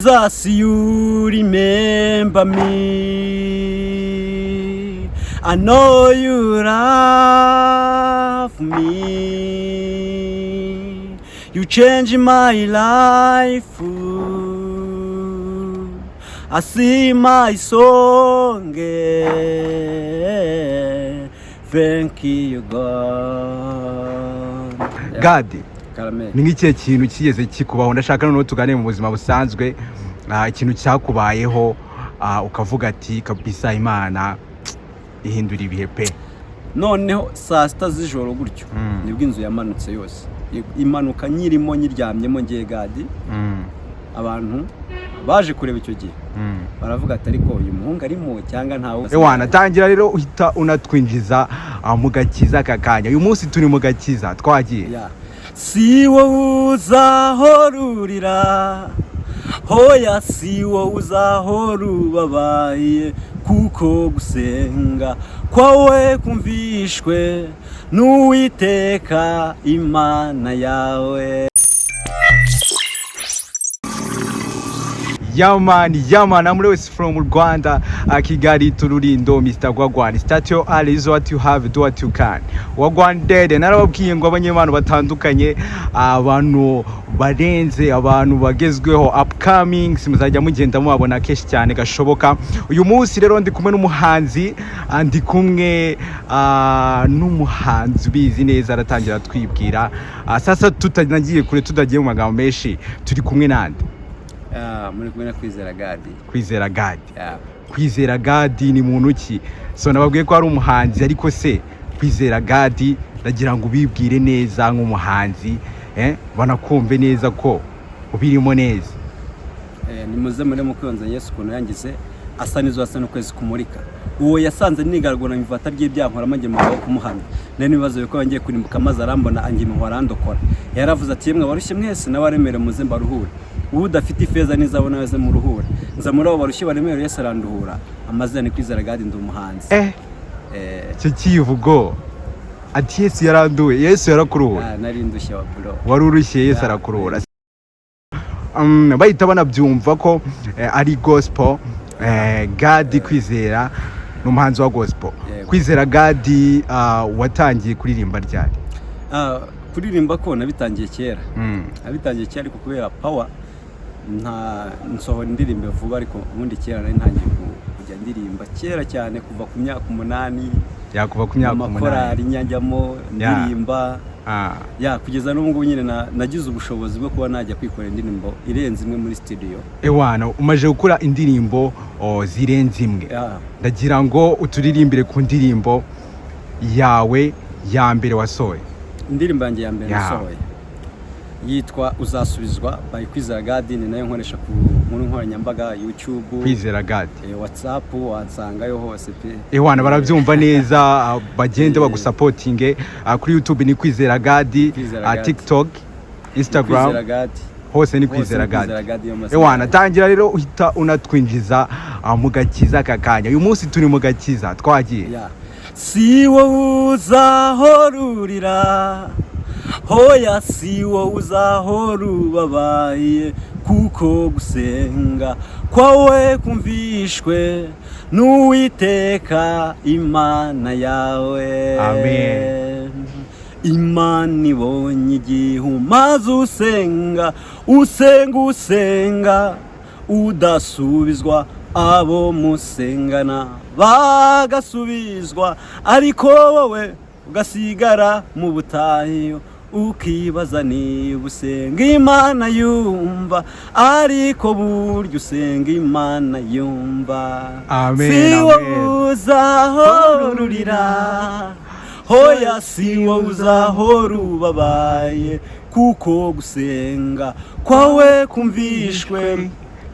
Jesus, you remember me. I know you love me. You change my life. I sing my song. Thank you, God. Gadi, Karame. ni nk'ikihe kintu kigeze kikubaho? Ndashaka noneho tuganire mu buzima busanzwe, ikintu cyakubayeho, ukavuga ati: "Kabisa Imana ihindura ibihe pe." Noneho saa 6 z'ijoro gutyo nibwo inzu yamanutse yose, imanuka nyirimo, nyiryamyemo ngiye Gadi. Abantu baje kureba icyo gihe baravuga ati: "Ariko uyu muhungu arimo cyangwa ntawe?" Ewana, tangira rero uhita unatwinjiza mu gakiza aka kanya. Uyu munsi turi mu gakiza, twagiye. Yeah. Si wowe uzahora urira, hoya, si wowe uzahora ubabaye, kuko gusenga kwawe kumvishwe n'Uwiteka Imana yawe. Yeah man, yeah man, I'm Lewis from Rwanda, Kigali to Rulindo, Mr. Gwagwan. Start your early, is what you have, do what you can. Wagwan dede, narababwiye ngo abanyemano batandukanye, abantu barenze, abantu bagezweho, upcoming, muzajya mugenda mubabona kenshi cyane gashoboka. Uyu munsi rero ndi kumwe n'umuhanzi, ndi kumwe n'umuhanzi ubizi neza, aratangira twibwira. Sasa tutanagiye kure, tutagiye mu magambo menshi, turi kumwe nande? Ah, muri kumwe na Kwizera Gadi. Kwizera Gadi. Yeah. Kwizera Gadi ni muntu ki? So nababwiye ko ari umuhanzi, ariko se Kwizera Gadi, ndagira ngo ubibwire neza nk'umuhanzi, banakumve neza ko ubirimo neza. Nimuze muri mukunzi Yesu ukuntu yangize asa n'izuba, asa n'ukwezi kumurika. Uwo yasanze nigaragura mu ivata ry'ibyaha, nkoramo ngira umugabo wo kumuhamya. Nari n'ibibazo biko ngiye kurimbuka, maze arambona angira impuhwe, arandokora. Yaravuze ati: "Yemwe abarushye mwese n'abaremerewe, muze mbaruhure. Uwo udafite ifeza n'izabona wese muruhure." Nza muri abo barushye baremerewe, Yesu aranduhura. Amazina ni Kwizera Gadi, ndi umuhanzi. Icyo kivugo ati: "Yesu yaranduye," Yesu yarakuruhuye? Ah, nari ndushye wa bro. Wari urushye, Yesu arakuruhura. Bahita banabyumva ko ari gospel. Gadi Kwizera ni umuhanzi wa gospel. Yego. Kwizera Gadi, watangiye kuririmba ryari? Ah, kuririmba ko nabitangiye kera. Nabitangiye kera, ariko kubera power nta nsohora indirimbo vuba, ariko ubundi kera nari ntangiye kujya ndirimba kera cyane, kuva ku myaka 8. Yakuva ku myaka Mu 8. makorari njyamo ndirimba. Ya, kugeza n'ubu ngubu nyine nagize ubushobozi bwo kuba najya kwikorera indirimbo irenze imwe muri studio. Ewana, umaze gukora indirimbo zirenze imwe. Ya. Ndagira ngo uturirimbire ku ndirimbo yawe ya mbere wasohoye. Indirimbo yanjye ya mbere nasohoye yitwa "Uzasubizwa" by Kwizera Gadi, ni nayo nkoresha ku nkuru nkoranyambaga, YouTube, Kwizera Gadi. WhatsApp, wansangayo hose pe. Ewana, barabyumva neza, bagende bagusapotinge. Kuri YouTube ni Kwizera Gadi? Kwizera Gadi. TikTok, Instagram? Kwizera Gadi. Hose ni Hose Kwizera ni Kwizera Gadi. Gadi yo mazina Ewana, yanjye. tangira rero uhita unatwinjiza mu gakiza aka kanya. Uyu munsi turi mu gakiza, twagiye. Yeah. Si wowe uzahora urira, hoya, si wowe uzahora ubabaye, kuko gusenga kwawe kumvishwe n'Uwiteka Imana yawe. Amen. Imana ibonye igihe umaze usenga, usenga, usenga udasubizwa, abo musengana bagasubizwa, ariko wowe ugasigara mu butayu, ukibaza niba usenga Imana yumva, ariko burya usenga Imana yumva. Amen, Si amen. wowe uzahora urira, hoya, si wowe uzahora ubabaye, kuko gusenga kwawe kumvishwe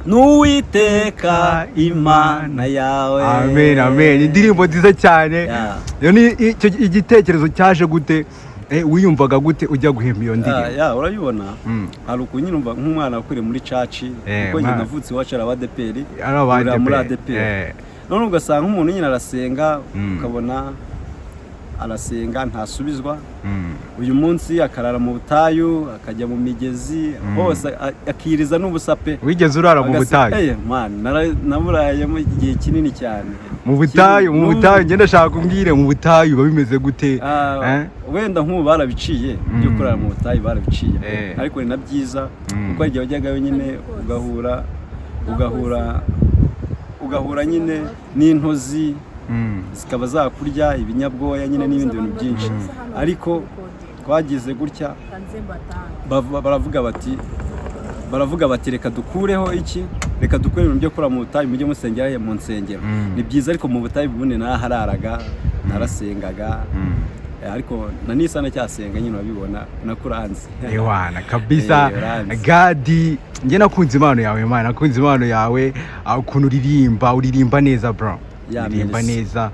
n'Uwiteka Imana yawe. Amen, amen. Indirimbo nziza cyane. Iyo ni icyo igitekerezo cyaje gute? Wiyumvaga gute ujya guhimba iyo ndirimbo? Ya, urabibona, hari ukuntu nyine umva nk'umwana wakuriye muri church, kuko njye navutse iwacu ari abadeperi, Ari aba muri ADPR. ADPR. None ugasanga nk'umuntu nyine arasenga, ukabona Arasenga ntasubizwa. Uyu munsi akarara mu butayu, akajya mu migezi hose, akiriza n'ubusa pe. Wigeze urara mu butayu? Eh, man, naburayemo igihe kinini cyane. Mu butayu, mu Kinini. butayu. Ngenda ndashaka kumbwire mu butayu biba bimeze gute? Ah, Eh? wenda nk'ubu barabiciye, byo kurara mu butayu barabiciye, ariko ni na byiza, kuko hari igihe wajyagayo nyine ugahura nyine n'intozi, zikaba zakurya ibinyabwoya nyine n'ibindi bintu byinshi. Ariko twagize gutya, baravuga bati reka dukureho iki, reka dukure ibintu byo kurara mu butayu, mujye musengera mu nsengero. Ni byiza, ariko mu butayu ubundi narahararaga, narasengaga. Ariko na nisa ndacyasenga nyine, urabibona nakuranze. Ewana kabisa. Eh, uranzi. Gadi, njye nakunze impano yawe, man, nakunze impano yawe, ukuntu uririmba, uririmba neza, bro. Yeah, uririmba merci. neza,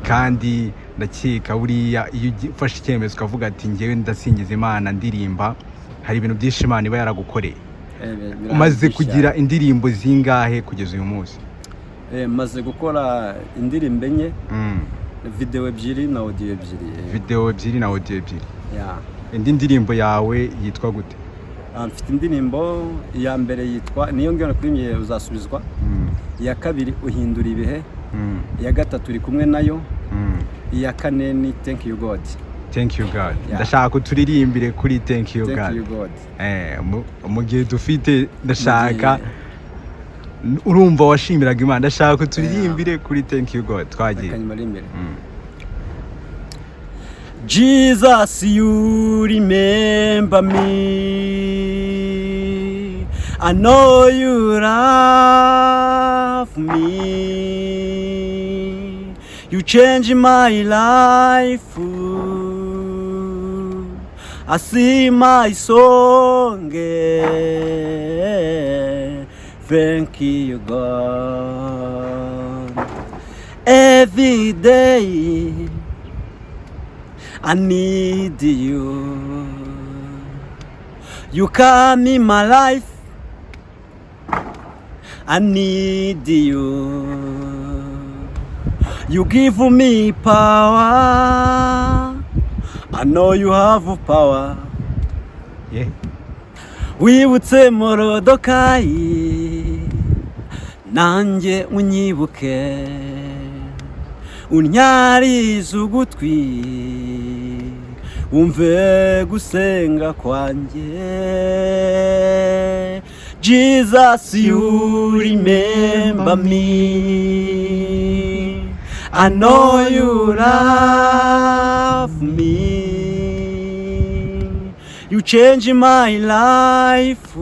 kandi ndakeka buriya iyo ufashe icyemezo ukavuga ati ngewe ndasingiza Imana ndirimba, hari ibintu byinshi Imana iba yaragukoreye. Birahagije Umaze kugira cyane. indirimbo zingahe kugeza uyu munsi? Maze gukora indirimbo enye, video ebyiri na audio ebyiri. Video ebyiri na audio ebyiri. Yeah. Indi ndirimbo yawe yitwa gute? Ah, mfite indirimbo iya mbere yitwa niyo ngiyo nakuririmbiye "Uzasubizwa", iya kabiri "Uhindura Ibihe", iya gatatu "Uri Kumwe Nayo", iya kane ni "Thank You God". "Thank You God". Yeah. Ndashaka uturirimbire kuri "Thank You "Thank God". You God". Mu gihe dufite, ndashaka, urumva washimiraga Imana, ndashaka uturirimbire kuri "Thank You God". Twagiye. Reka nyuma imbere. Jesus, you remember me. I know you love me. You change my life. I sing my song. Thank you, God. Every day I need you. You come in my life. I need you. You give me power. I know you have power. Wibutse Morodokayi, nanjye unyibuke, unyarize ugutwi, wumve gusenga kwanjye. Jesus, you remember me. I know you love me. You change my life.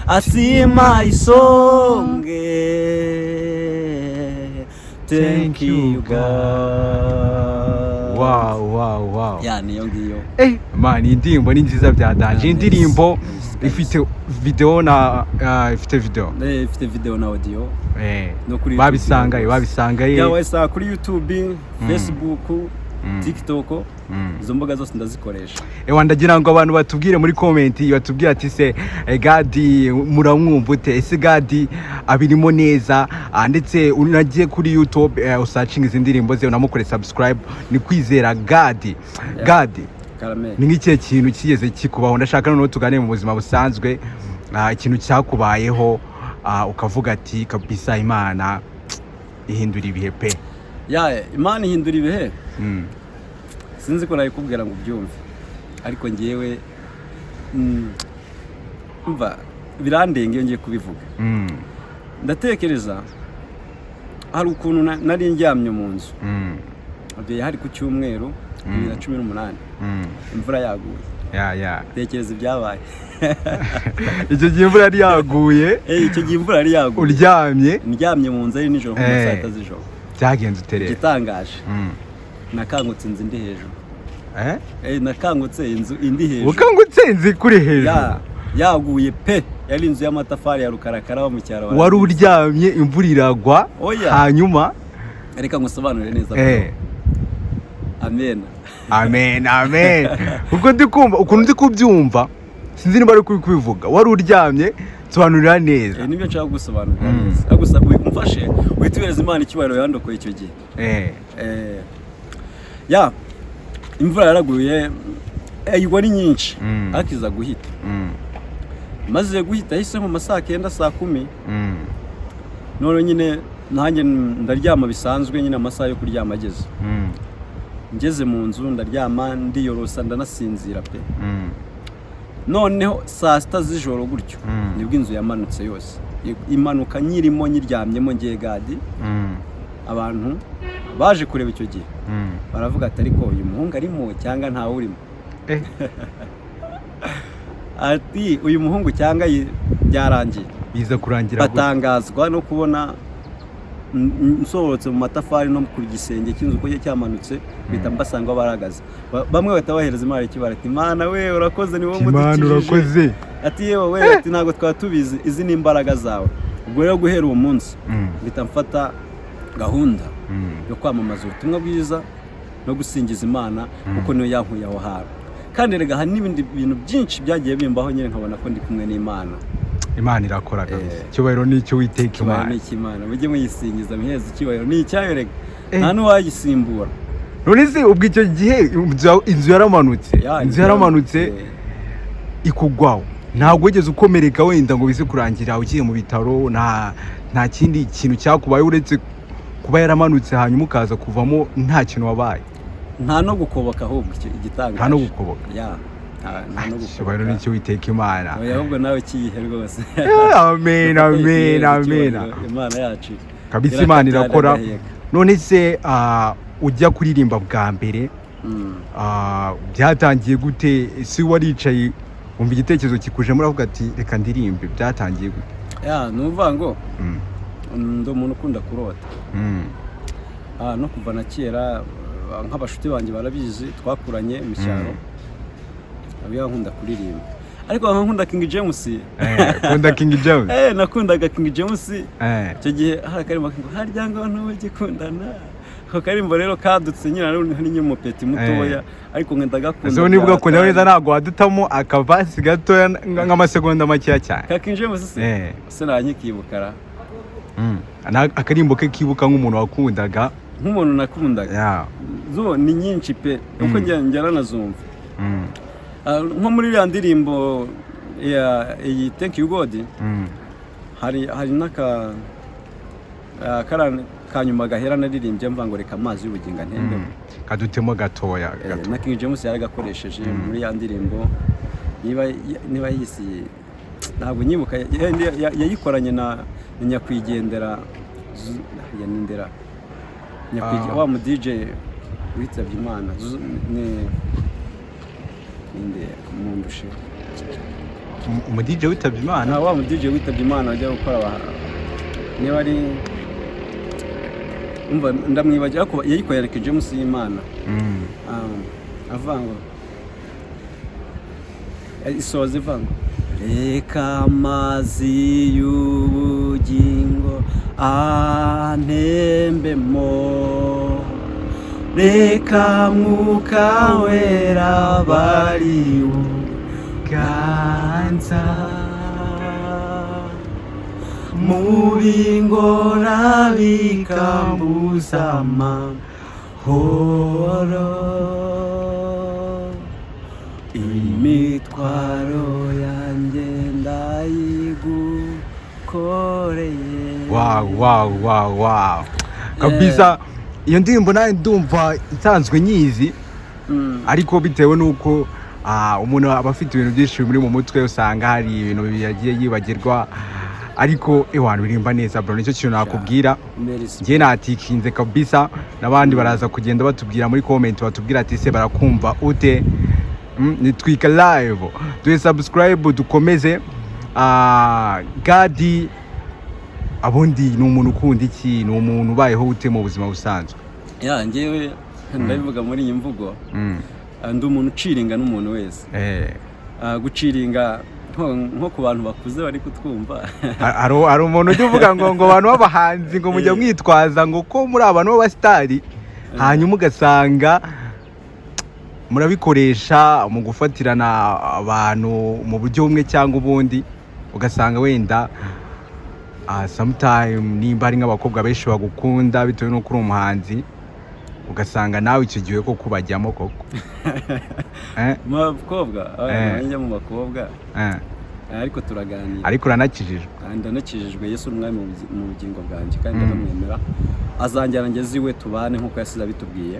I sing my song. Thank you, God. Wow. Yeah, niyo ngiyo. Eh, man, iyi ndirimbo ni nziza bya danger. Yeah, Indirimbo nice. ifite video na ifite video? Ifite video na audio. No kuri Babisangayo? YouTube. Babisangayo? Yeah, wayisanga kuri YouTube, Facebook, TikTok. Izo mbuga zose ndazikoresha. Ewa, ndagira ngo abantu batubwire muri comment, batubwire ati se Gadi muramwumva ute? Ese Gadi abirimo neza? Ndetse unagiye kuri YouTube, usearchinga izi ndirimbo ze, unamukore subscribe, ni Kwizera Gadi. Gadi, Karame. ni nk'ikihe kintu kigeze kikubaho? Ndashaka noneho tuganire mu buzima busanzwe, ikintu cyakubayeho, ukavuga ati kabisa Imana ihindura ibihe pe. Yeah, Imana ihindura ibihe. Sinzi ko nabikubwira ngo ubyumve, ariko ngewe mva birandenga iyo ngiye kubivuga. Ndatekereza hari ukuntu nari ndyamye mu nzu. Ibyo hari ku cyumweru, 2018, imvura yaguye. Tekereza ibyabaye. Icyo gihe imvura yari yaguye? Icyo gihe imvura yari yaguye. Uryamye? Ndyamye mu nzu, ari nijoro nko mu saa 6 z'ijoro. Byagenze uterera? Igitangaje, nakangutse inzu indi hejuru. Eh? Nakangutse inzu indi hejuru. Ukangutse inzu ikuri hejuru? Yaguye pe, yari inzu y'amatafari ya rukarakara wo mu cyaro. Wari uryamye, imvura iragwa? Oya. Hanyuma? Reka ngusobanurire neza. Amen. Amen, amen. Kuko ndi kumva ukuntu ndi kubyumva, sinzi niba ari kubivuga. Wari uryamye, sobanurira neza. Nibyo nshaka gusobanurira neza. Gusa umfashe uhite. Uhita uhereza Imana icyubahiro yandokoye icyo gihe. Ya imvura yaraguye, igwa ari nyinshi, ariko iza guhita. Maze guhita, yahise mu ma saa 9, saa 10. None nyine nanjye ndaryama bisanzwe nyine, amasaha yo kuryama ageze, ngeze mu nzu ndaryama, ndiyorosa, ndanasinzira pe. Noneho saa 6 z'ijoro gutyo, nibwo inzu yamanutse yose, imanuka nyirimo, nyiryamyemo ngiye gadi. Abantu baje kureba icyo gihe baravuga ati: "Ariko uyu muhungu arimo cyangwa ntawe urimo?" Ati: "Uyu muhungu cyangwa byarangiye?" Biza kurangira gute? Batangazwa no kubona nsohotse mu matafari no ku gisenge cy'inzu uko cyamanutse, mpita mbasanga aho barahagaze. Bamwe bahita bahereza Imana ikibara, ati: "Imana we, urakoze, ni wowe Imana mudukijije." Urakoze. Ati: "Yewe we," ati, "ntabwo twaba tubizi, izi ni imbaraga zawe." Ubwo rero guhera uwo munsi mpita mfata gahunda yo kwamamaza ubutumwa bwiza no gusingiza Imana, kuko niyo yankuye aho hantu. Kandi erega hari n'ibindi bintu byinshi byagiye bimbaho nyine, nkabona ko ndi kumwe n'Imana. Imana irakora kabisa. Icyubahiro ni icyo Witeka. Icyubahiro Imana ni icy'Imana, mujye muyisingiza, muheze icyubahiro, ni icyayo rega, nta n'uwayisimbura. None se ubwo icyo gihe inzu yaramanutse, Ya, inzu yaramanutse, ikugwaho, ntabwo wigeze ukomereka wenda ngo bize kurangira ugiye mu bitaro? Nta kindi kintu cyakubaye uretse kuba yaramanutse, hanyuma ukaza kuvamo nta kintu wabaye? Nta no gukoboka ahubwo, igitangaje. Nta no gukoboka? Ya, nta no Icyubahiro gukoboka. ni icyo Witeka Imana. Oya, ahubwo nawe kiyihe rwose. Amen, amen, amen. Imana yacu Kabisa, Imana irakora. irakata. None se ujya kuririmba bwa mbere, byatangiye gute? Si waricaye wumva igitekerezo kikujemo, uravuga ati: "Reka ndirimbe"? Byatangiye gute? Ya, ni ukuvuga ngo ndi umuntu ukunda kurota. No kuva na kera, nk'abashuti banjye barabizi, twakuranye mu cyaro, abiya nkunda kuririmba, ariko nkunda King James. Kunda King James. Nakundaga King James. Icyo gihe hari akarimbo ngo harya ngo ntugikundana, ako karimbo rero kadutse nyine nari nyine umupeti mutoya, ariko ngenda gakunda. Ese niba ugakunda neza, ntabwo wadutamo akavasi gatoya nk'amasegonda makeya cyane? Ka King James se? Eh. Se nanyikibukara. Akarimbo ke kibuka nk'umuntu wakundaga. Nk'umuntu nakundaga. Zo ni nyinshi pe, kuko njya nanazumva. Nko muri iriya ndirimbo ya iyi "Thank You God", hari n'aka kariya kanyuma gahera naririmbye mvuga ngo: "Reka amazi y'ubugingo antembemo." Kadutemo gatoya. Gato. Na King James yaragakoresheje muri ya ndirimbo, niba yisi ntabwo nyibuka, yayikoranye na nyakwigendera ya Nindera wa mu DJ witabye Imana, ni ninde mundushe? Umu DJ witabye Imana? Nta wa mu DJ witabye Imana wajya gukora niba ari, umva ndamwibagira, ariko yayikoreye na King James y'Imana. Avuga ngo, isoza ivuga ngo: "Reka amazi y'ubugingo antembemo, reka Mwuka Wera bari ganza mu bingora bikambuza amahoro, imitwaro yanjye ndayigukoreye." Wow, kabisa iyo ndirimbo nawe ndumva isanzwe nyizi, ariko bitewe n'uko umuntu aba afite ibintu byinshi biri mu mutwe, usanga hari ibintu yagiye yibagirwa. Ariko ewana, uririmba neza bro, nicyo kintu nakubwira. Merci. Njye natikinze kabisa, n'abandi baraza kugenda batubwira muri comment, batubwira ati: "Se barakumva ute?" Nitwika live, duhe subscribe, dukomeze. Gadi abundi ni umuntu ukunda iki? Ni umuntu ubayeho ute mu buzima busanzwe? Ya, njyewe ndabivuga muri iyi mvugo. Ndi umuntu uciringa n'umuntu wese. Guciringa nko ku bantu bakuze bari kutwumva. Hari umuntu ujya uvuga ngo abantu b'abahanzi ngo mujya mwitwaza ngo ko muri abantu b'abasitari, hanyuma ugasanga murabikoresha mu gufatirana abantu mu buryo bumwe cyangwa ubundi, ugasanga wenda Sometime nimba hari nk'abakobwa benshi bagukunda bitewe n'uko uri umuhanzi, ugasanga nawe icyo gihe ko kubajyamo koko? Mu bakobwa? Njya mu bakobwa? Ariko turaganira. Ariko uranakijijwe? Kandi ndanakijijwe. Yesu ni umwami mu bugingo bwanjye, kandi ndanamwemera, azanjyana ngeze iwe tubane nk'uko yasize abitubwiye.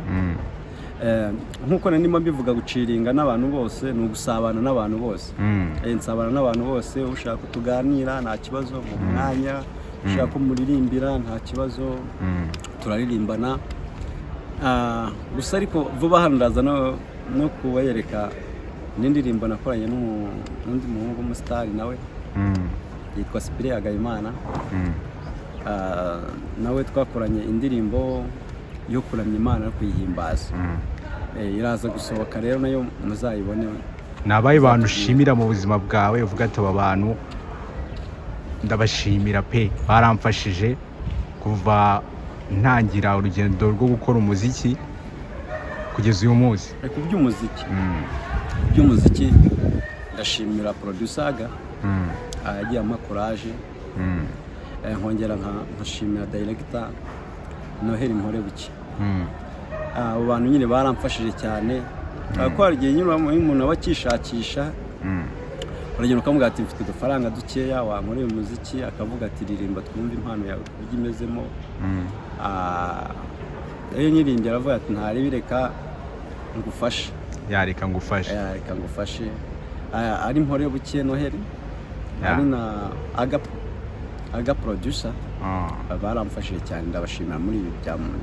Nk'uko nari ndimo mbivuga, guchillinga n'abantu bose ni ugusabana n'abantu bose. Nsabana n'abantu bose. Ushaka ko tuganira, nta kibazo, mu mwanya. Ushaka ko muririmbira, nta kibazo, turaririmbana. Gusa ariko vuba hano ndaza no kubayereka n'indirimbo nakoranye n'undi muhungu w'umusitari nawe yitwa Sipire Agayimana. Nawe twakoranye indirimbo yo kuramya Imana no kuyihimbaza. Iraza gusohoka rero, nayo muzayibone. Ni abahe bantu ushimira mu buzima bwawe, uvuga ati: "Aba bantu ndabashimira pe, baramfashije kuva ntangira urugendo rwo gukora umuziki kugeza uyu munsi"? Ku by'umuziki, ku by'umuziki ndashimira producer Aga, yagiye ampa courage. Nkongera nkashimira director Noheli Mporebuke. Abo bantu nyine baramfashije cyane, kuko hari igihe nyine umuntu aba akishakisha, uragenda ukamubwira ati: "Mfite udufaranga dukeya, wankoreye umuziki?" Akavuga ati: "Ririmba twumve impano yawe uburyo imezemo." Rero nyiririmbye aravuga ati: "Ntarebe, reka ngufashe." Yareka ngufashe. Reka ngufashe. Ari Mporebuke Noheli, ari na Aga producer, baramfashije cyane, ndabashimira muri ibi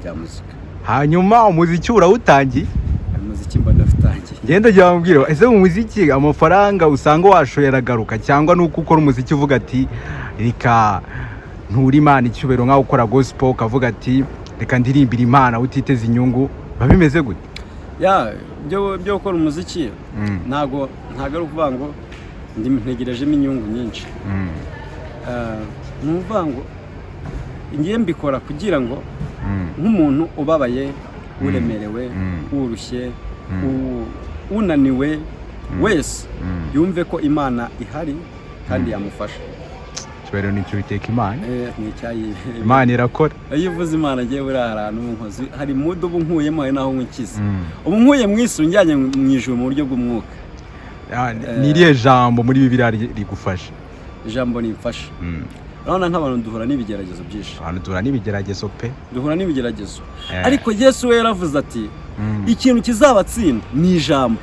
bya muzika. Hanyuma umuziki urawutangiye? Umuziki mba ndafutangiye. Ngenda jya wambwira, ese mu muziki amafaranga usanga washoye aragaruka, cyangwa nuko ukora umuziki uvuga ati: "Reka nture Imana icyubahiro," nkaho ukora gospel ukavuga ati: "Reka ndirimbire Imana," utiteze inyungu? Biba bimeze gute? Ya, byo gukora umuziki, ntago ari ukuvuga ngo ndi ntegerejemo inyungu nyinshi. Ni ukuvuga ngo ngiye mbikora kugira ngo nk'umuntu ubabaye, uremerewe, urushye, unaniwe wese yumve ko Imana ihari kandi yamufasha. Icyubahiro ni icyo biteka Imana. Ni icyayi. Imana irakora. Iyo uvuze Imana, ngiye buriya hari ahantu nkozi, hari mood ubu nkuyemo, hari n'aho nkize. Ubu nkuye mu isi, unjyanye mu ijuru mu buryo bw'umwuka. Ni irihe jambo muri Bibiliya rigufasha? Ijambo rimfasha, urabona nk'abantu duhura n'ibigeragezo byinshi. Abantu duhura n'ibigeragezo pe. Duhura n'ibigeragezo, ariko Yesu we yaravuze ati: "Ikintu kizabatsinda ni ijambo."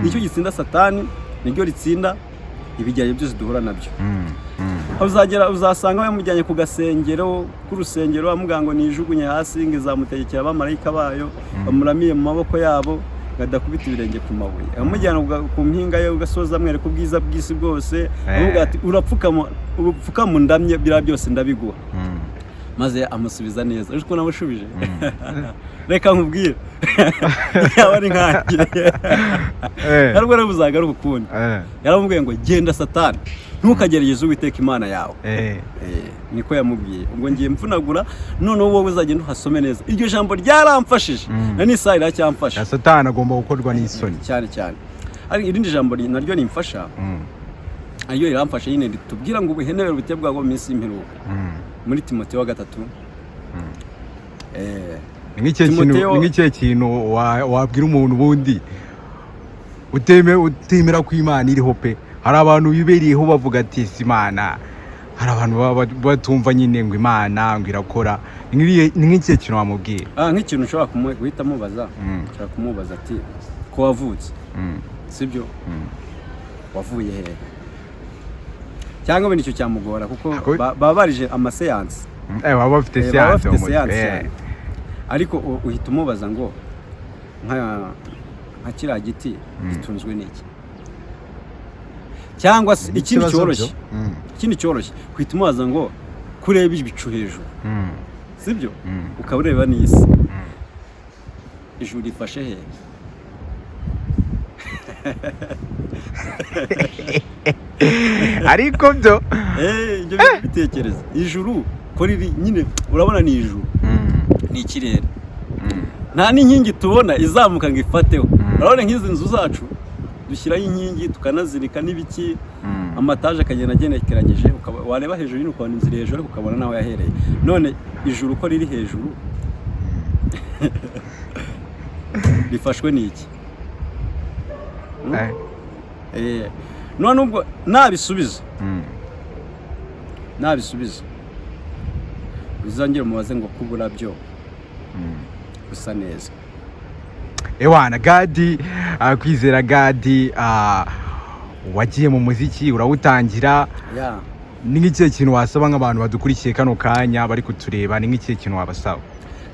Nicyo gitsinda Satani, niryo ritsinda ibigeragezo byose duhura nabyo. Uzagera uzasanga bamujyanye ku gasengero k'urusengero, bamubwira ngo nijugunye hasi, ngo izamutegekera abamarayika bayo bamuramiye mu maboko yabo, ngo adakubita ibirenge ku mabuye. Amujyana ku mpinga ye ugasoza, amwereka ubwiza bw'isi bwose, amubwira ati: "Urapfukama, upfukama undamye, biriya byose ndabiguha." Maze amusubiza neza. Uzi ukuntu amushubije? Reka nkubwire, yaba ari nkanjye, ntabwo rero buzagaruka ukundi. Yaramubwiye ngo: "Genda Satani, ntukagerageze Uwiteka Imana yawe." Niko yamubwiye. Ubwo ngiye mvunagura, noneho wowe uzagenda uhasome neza. Iryo jambo ryaramfashije, na n'isaha iracyamfasha. Ya, Satani agomba gukorwa n'isoni. Cyane cyane. Ariko irindi jambo naryo rimfasha, naryo riramfasha nyine, ritubwira ngo ubuhenebere buteye bwago mu minsi y'imperuka, muri Timoteyo wa gatatu. Ni nk'ikihe kintu ni nk'ikihe kintu wabwira umuntu ubundi utemera ko Imana iriho pe? Hari abantu bibereyeho bavuga ati: "Si Imana." Hari abantu baba batumva nyine ngo Imana ngo irakora. Ni nk'ikihe kintu wamubwira? Nk'ikintu ushobora guhita mubaza, ushobora kumubaza ati: "Ko wavutse, sibyo? Wavuye hehe?" Cyangwa wenda icyo cyamugora kuko baba barije amaseansi. Baba bafite Baba siyanse bafite mu mutwe. siyanse cyane. Ariko uhita umubaza ngo: "Nka kiriya giti gitunzwe n'iki?" Cyangwa se Ni ikindi ikibazo cyoroshye, byo. Ikindi cyoroshye, uhita umubaza ngo: "Kureba ibicu hejuru, sibyo, ukaba ureba n'isi, ijuru rifashe hehe?" Ariko byo Ibyo bintu bitekereza ijuru ko riri nyine, urabona ni ijuru, ni ikirere, nta n'inkingi tubona izamuka ngo ifateho. Urabona nk'izi nzu zacu dushyiraho inkingi tukanazirika n'ibiki, amataje akagenda agenekeranyije, ukaba Wareba hejuru nyine ukabona inzira hejuru, ariko ukabona n'aho yahereye. None ijuru uko riri hejuru rifashwe n'iki? None ubwo nabisubiza, nabisubiza uzongere umubaze ngo kubura byo busa neza. Ewana Gadi, Kwizera Gadi, wagiye mu muziki urawutangira. Ni nk'ikihe kintu wasaba nk'abantu badukurikiye kano kanya, bari kutureba? Ni nk'ikihe kintu wabasaba?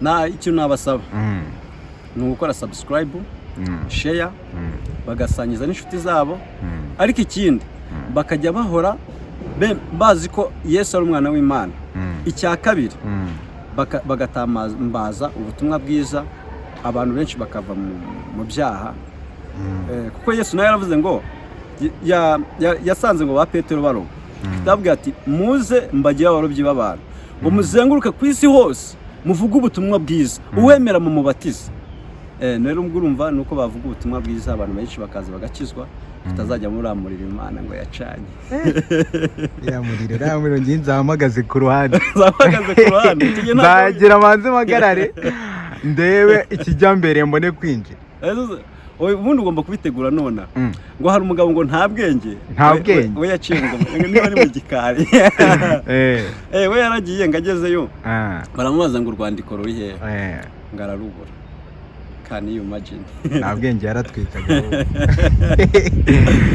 Na ikintu nabasaba ni ugukora subscribe, share, bagasangiza n'inshuti zabo. Ariko ikindi, bakajya bahora bazi ko Yesu ari umwana w'Imana. Icya kabiri, bagatambaza ubutumwa bwiza, abantu benshi bakava mu byaha. Kuko Yesu nawe yaravuze ngo yasanze ngo ba Petero baroba, ndababwira ati: "Muze mbagire abarobyi b'abantu", ngo muzenguruke ku isi hose muvuge ubutumwa bwiza, uwemera mu mubatize. Rero ubwo urumva ni uko bavuga ubutumwa bwiza, abantu benshi bakaza bagakizwa, tutazajya muramurira Imana ngo yacanye. Iriya muriro, uriya muriro ngiye nzahagaze ku ruhande. Zahagaze ku ruhande. Icyo gihe ntabwo- Nzagera manze mpagarare, ndebe ikijya mbere, mbone kwinjira. Oya, ubundi ugomba kubitegura nona. Ngo hari umugabo ngo nta bwenge. Nta bwenge. We yaciye ngo niba ari mu gikari. We yaragiye ngo agezeyo, baramubaza ngo urwandiko ruri hehe? Ngo ararubura. Can you imagine? Nta bwenge, yaratwikaga ahubwo.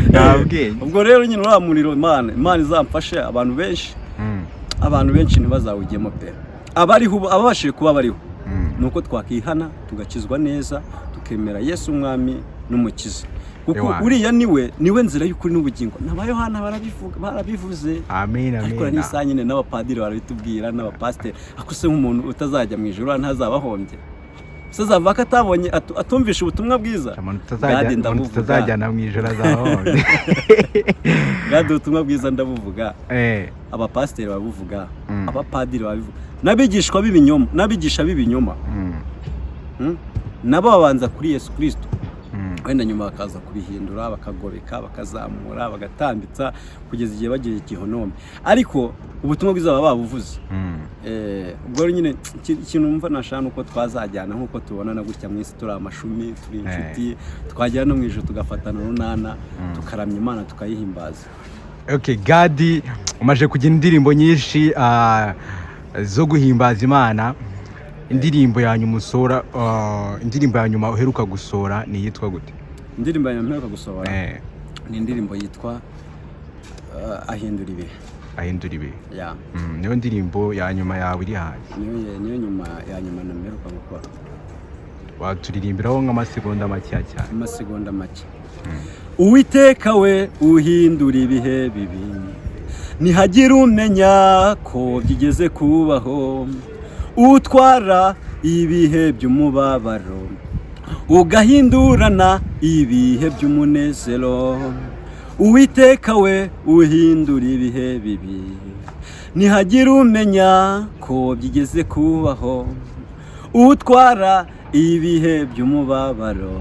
Nta bwenge. Ubwo rero nyine uriya muriro, Imana izamfashe abantu benshi, abantu benshi ntibazawugemo pe. Abariho ubu, ababashije kuba bariho, ni uko twakihana, tugakizwa neza, tukemera Yesu umwami n'umukiza, kuko Ewana. uriya niwe nzira y'ukuri n'ubugingo. N'aba Yohana barabivuga, barabivuze. Amen. Ariko Amen. n'isaha nyine n'abapadiri barabitubwira, n'abapasiteri. Ariko se nk'umuntu utazajya mu ijuru ntazaba ahombye? Se azavuga ko atabonye, atumvishe ubutumwa bwiza? Umuntu Gadi, umuntu ndabuvuga. utazajyana mu ijoro azahombye. Gadi, ubutumwa bwiza ndabuvuga. Abapasiteri barabuvuga, abapadiri barabivuga, n'abigishwa b'ibinyoma, n'abigisha b'ibinyoma. Nabo babanza kuri Yesu Kirisito, wenda nyuma bakaza kubihindura, bakagobeka, bakazamura, bagatambitsa, kugeza igihe bagiye igihonome, ariko ubutumwa bwiza baba babuvuze. Ubwo rero nyine ikintu numva nashaka ni uko twazajyana nk'uko tubonana gutya mu isi, turi amashumi, turi inshuti, twagera no mu ijoro tugafatana urunana, tukaramya Imana, tukayihimbaza. Okay, Gadi, umaze kugira indirimbo nyinshi zo guhimbaza Imana. Indirimbo ya nyuma usohora, indirimbo ya nyuma uheruka gusohora ni iyitwa gute? Indirimbo ya mperuka gusohora ni indirimbo yitwa "Ahindura Ibihe". "Ahindura Ibihe". Ya. Niyo ndirimbo ya nyuma yawe iri hanze? Niyo nyuma ya nyuma namperuka gukora. Waturirimbiraho nk'amasegonda makeya cyane? Amasegonda make. Uwiteka we uhindura ibihe bibi, ntihagire umenya ko byigeze kubaho. Utwara ibihe by'umubabaro, ugahindurana ibihe by'umunezero. Uwiteka we uhindura ibihe bibi, ntihagire umenya ko byigeze kubaho. Utwara ibihe by'umubabaro,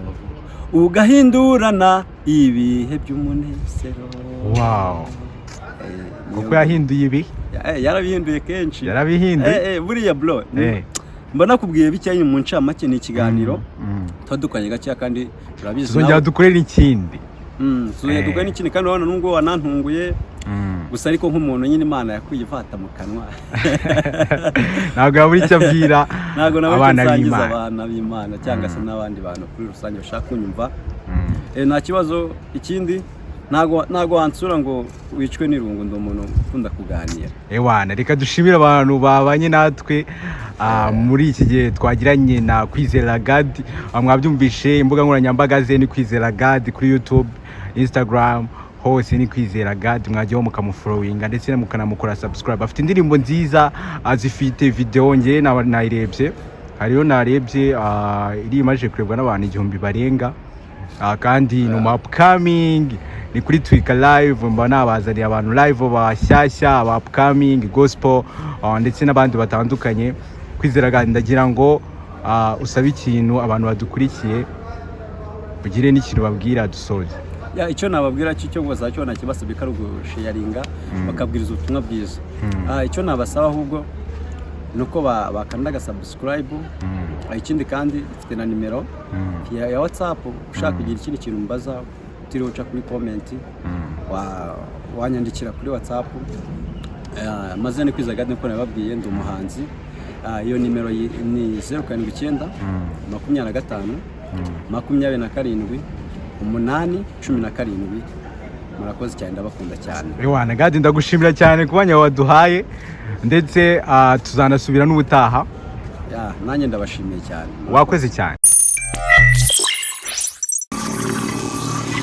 ugahindurana ibihe by'umunezero. Wow. Kuko yahinduye ibihe. Yarabihinduye kenshi. Yarabihinduye. Buriya bro, mba nakubwiye bikeya mu ncamake, ni ikiganiro tuba dukoranye gakeya, kandi turabizi. Tuzongera dukorere ikindi. Tuzongera dukore n'ikindi, kandi urabona nubwo wanantunguye gusa, ariko nk'umuntu nyine Imana yakwiye ivata mu kanwa. Ntabwo yabura icyo abwira Ntabwo nawe icyo abana nsangiza b'Imana. abana b'Imana cyangwa se n'abandi bantu kuri rusange bashaka kunyumva. Nta kibazo. Ikindi, ntabwo wansura ngo wicwe n'irungu, ndi umuntu ukunda kuganira. Ewana, reka dushimire abantu babanye natwe muri iki gihe twagiranye na Kwizera Gadi. Mwabyumvishe, imbuga nkoranyambaga ze ni Kwizera Gadi kuri YouTube, Instagram, hose ni Kwizera Gadi. Mwajyaho mukamufollowinga ndetse mukanamukora subscribe. Afite indirimbo nziza, zifite video, nge nayirebye, hariyo narebye iri imaze kurebwa n'abantu 1000 barenga. Kandi ni umu upcoming, ni kuri Twika Live, mba nabazaniye abantu live bashyashya, aba upcoming gospel, ndetse n'abandi batandukanye. Kwizera Gadi, ndagira ngo usabe ikintu abantu badukurikiye, ugire n'ikintu babwira dusoze. Yeah, icyo nababwira cyo bazakibona kibasabye ko ari ugusharinga, bakabwiriza ubutumwa bwiza. Icyo nabasaba ahubwo ni uko bakanda subscribe. Ikindi kandi mfite na nimero ya WhatsApp, ushaka kugira ikindi kintu mbaza utiriwe uca kuri comment, wanyandikira kuri WhatsApp. Amazina ni Kwiza Gad, nkuko nababwiye, ndi umuhanzi. Iyo nimero ni 079 25 27 8 17. Murakoze cyane, ndabakunda cyane. Ewana Gad, ndagushimira cyane ku mwanya waduhaye, ndetse tuzanasubira n'ubutaha. Yeah, nanjye ndabashimiye cyane. Wakoze cyane.